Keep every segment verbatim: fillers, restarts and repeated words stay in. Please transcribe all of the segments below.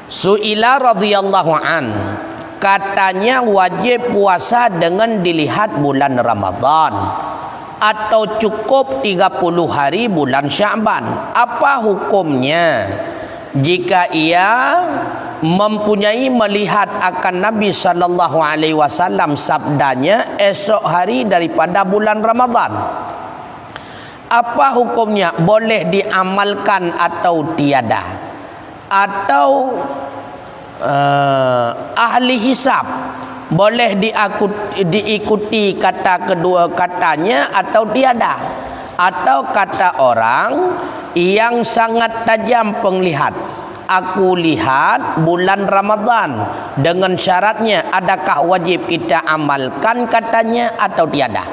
Su'ila radhiyallahu an, katanya wajib puasa dengan dilihat bulan Ramadan atau cukup tiga puluh hari bulan Sya'ban? Apa hukumnya jika ia mempunyai melihat akan Nabi sallallahu alaihi wasallam sabdanya esok hari daripada bulan Ramadan? Apa hukumnya, boleh diamalkan atau tiada? Atau, eh, ahli hisab, boleh diakut-, diikuti kata kedua katanya atau tiada? Atau kata orang yang sangat tajam penglihat, "Aku lihat bulan Ramadan dengan syaratnya, adakah wajib kita amalkan katanya atau tiada?"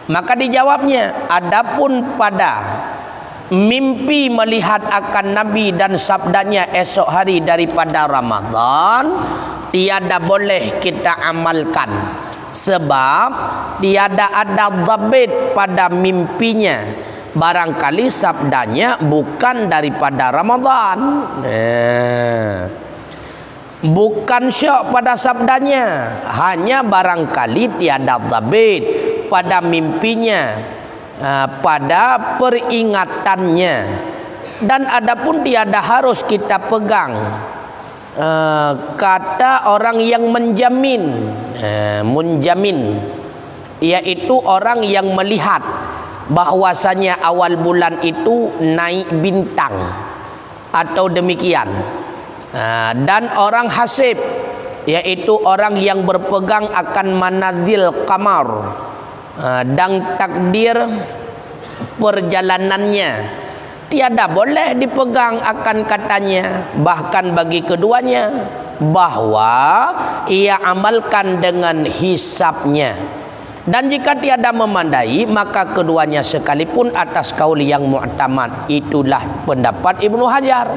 Maka dijawabnya, adapun pada mimpi melihat akan Nabi dan sabdanya esok hari daripada Ramadan, tiada boleh kita amalkan. Sebab tiada ada dhabit pada mimpinya. Barangkali sabdanya bukan daripada Ramadan. Eh. Bukan syok pada sabdanya, hanya barangkali tiada dhabit pada mimpinya, ah, pada peringatannya. Dan adapun tiada harus kita pegang, eh, kata orang yang menjamin, eh, munjamin, yaitu orang yang melihat bahwasanya awal bulan itu naik bintang atau demikian. Ah, dan orang hasib, yaitu orang yang berpegang akan manazil qamar, ah, dan takdir perjalanannya, tiada boleh dipegang akan katanya, bahkan bagi keduanya, bahwa ia amalkan dengan hisabnya. Dan jika tiada memadai, maka keduanya sekalipun atas kaul yang muktamad, itulah pendapat Ibnu Hajar.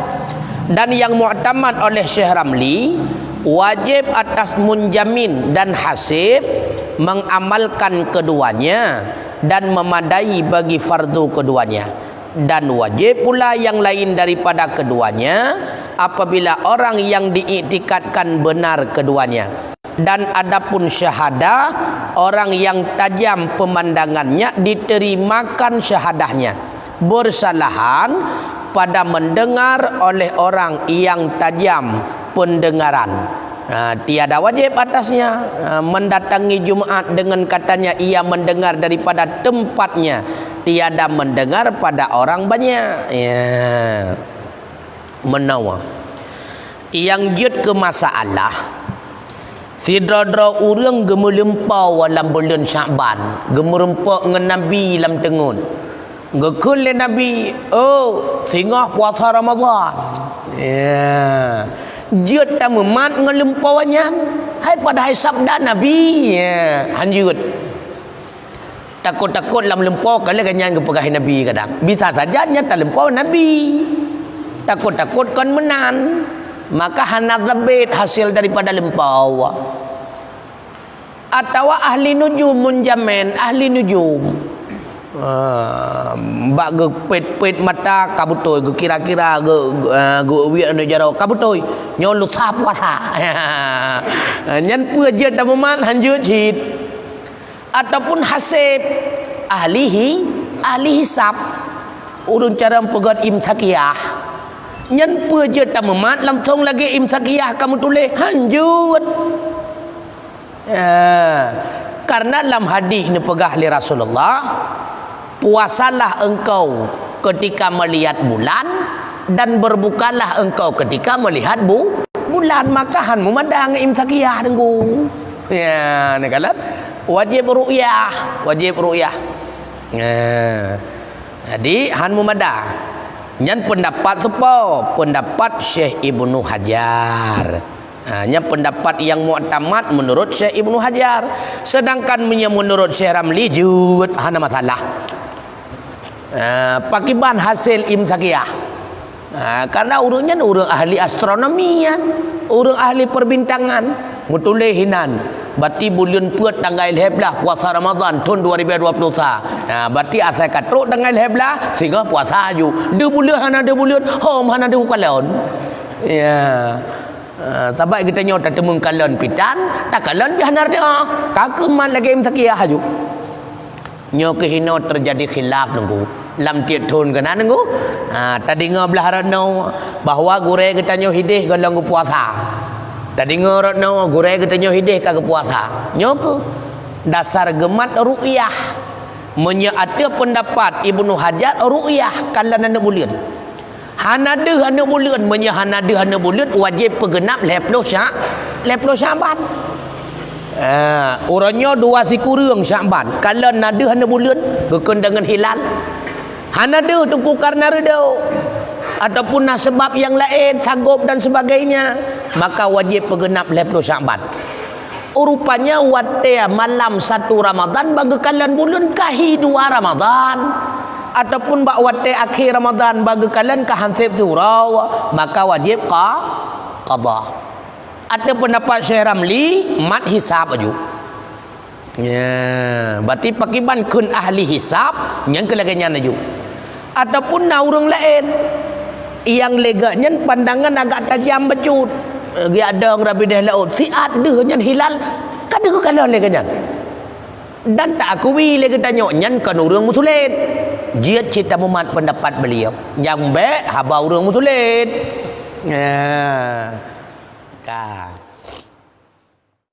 Dan yang muktamad oleh Syekh Ramli, wajib atas munjamin dan hasib mengamalkan keduanya dan memadai bagi fardu keduanya. Dan wajib pula yang lain daripada keduanya, apabila orang yang diiktikadkan benar keduanya. Dan adapun syahadah, orang yang tajam pemandangannya diterimakan syahadahnya, bersalahan pada mendengar oleh orang yang tajam pendengaran. Ha, tiada wajib atasnya, ha, mendatangi Jumat dengan katanya ia mendengar daripada tempatnya, tiada mendengar pada orang banyak. Ya. Meunoe. Nyang jeuet keu masalah, sidroe-droe ureuëng geumeulumpoe lam buleuen Syakban, geumeurumpok ngon Nabi lam teungeut. Geukheun lé Nabi, "Oh, singoh puasa Ramadhan." Ya. Jeuet tameumat ngon lumpoe nyan, hai padahai sabda Nabi. Ya, hanjeuet. Takot-takot lam lumpoe ka lheueh nyan geupeugah Nabi kadang. Bisa saja nyan talumpoe Nabi. Takot-takot kon meunan, maka hana zabit hasil daripada lumpoe. Atawa ahli nujum, munjamin ahli nujum. Ah, bak geupet-pet mata ka beutôi, geukira-kira, geu-, ah, geuwiek aneuk jaroe ka beutôi. Nyoe lusa puasa. Nyan peue jeuet tameumat hanjeuet cit. Ataupun hasib, ahli hi-, ahli hisab. Ureuëng cara peugöt imsakiah. Nyan peue jeuet tameumat langsong lagée imsakiah ka meutuléh, hanjeuet. Ya, karena lam hadis neupeugah lé Rasulullah, "Puasalah engkau ketika melihat bulan dan berbukalah engkau ketika melihat bu-, bulan," maka han meumada ngon imsakiah, Teungku. Ya, neukalon wajib ru'yah, wajib ru'yah. Ya. Jadi han meumada. Nyan pendapat soe po? Pendapat Syekh Ibnu Hajar. Ha, nyan pendapat nyang muktamad menurut Syekh Ibnu Hajar. Sedangkan meunyoe menurut Syekh Ramli, jeuet, hana masalah. Ha, pakiban hasil imsakiah. Ha, karena ureuëng nyan ureuëng ahli astronomi nyan, ureuëng ahli perbintangan. Meutuléh hinan, bati buleuen peuet tanggai lhée blaih puasa Ramadhan thon dua ribu dua puluh sa. Ha, bati asai ka trok tanggai lhée blaih, singoh puasa aju. Deuh buleuen hana deuh buleuen, hom hana deuh kalon. Ya. Ah, sabab geutanyoe tateumeung kalon pitan, takalon pih hana reuti ah. Ka keumat lagèe meusakiah aju. Nyoe keuh hino teujadi khilaf Teungku. Lam tiep thon keunan Teungku. Ah, tadeungoe blah rot nyoe bahwa gurèe geutanyoe hideh gohlom geupuasa. Tadeungoe rot nyoe gurèe geutanyoe hideh ka geupuasa. Nyoe keuh dasar geumat ru'yah. Meunyoe ateueh peundapat Ibnu Hajar, ru'yah kalon aneuk buleuen. Hana deuh aneuk buleuen, meunyoe hana deuh aneuk buleuen, wajéb peugeunap lhèe ploh Sya-, lhèe ploh Sya'ban. Ah, uroe nyoe dua sikureueng Sya'ban, kalon na deuh aneuk buleuen, geukheun deungon hilal. Hana deuh Teungku kareuna reudôk, ataupun na seubab nyang laén, sagôp dan sebagainya, maka wajéb peugeunap lhèe ploh Sya'ban. Rupanya watèe malam satu Ramadhan bak geukalon buleuen ka hi dua Ramadhan, ataupun bak watèe akhé Ramadhan bak geukalon ka han sép siuroe, maka wajéb qa-, qadha. Ateueh peundapat Syekh Ramli, mat hisab aju. Ya, berarti pakriban kheun ahli hisab, nyang keu lagèe nyan aju. Ataupun na ureueng laén nyang lé geuh nyan pandangan agak tajam bacut. Eh, geujak dong rab idéh laôt, siat deuh nyan hilal, ka deuh geukalon lé geuh nyan. Dan taakui lé geutanyoe nyan kon ureueng meusulet. Jeuet cit tamumat peundapat beliau. Nyang bèk haba ureueng meusulet. Ya. Ka.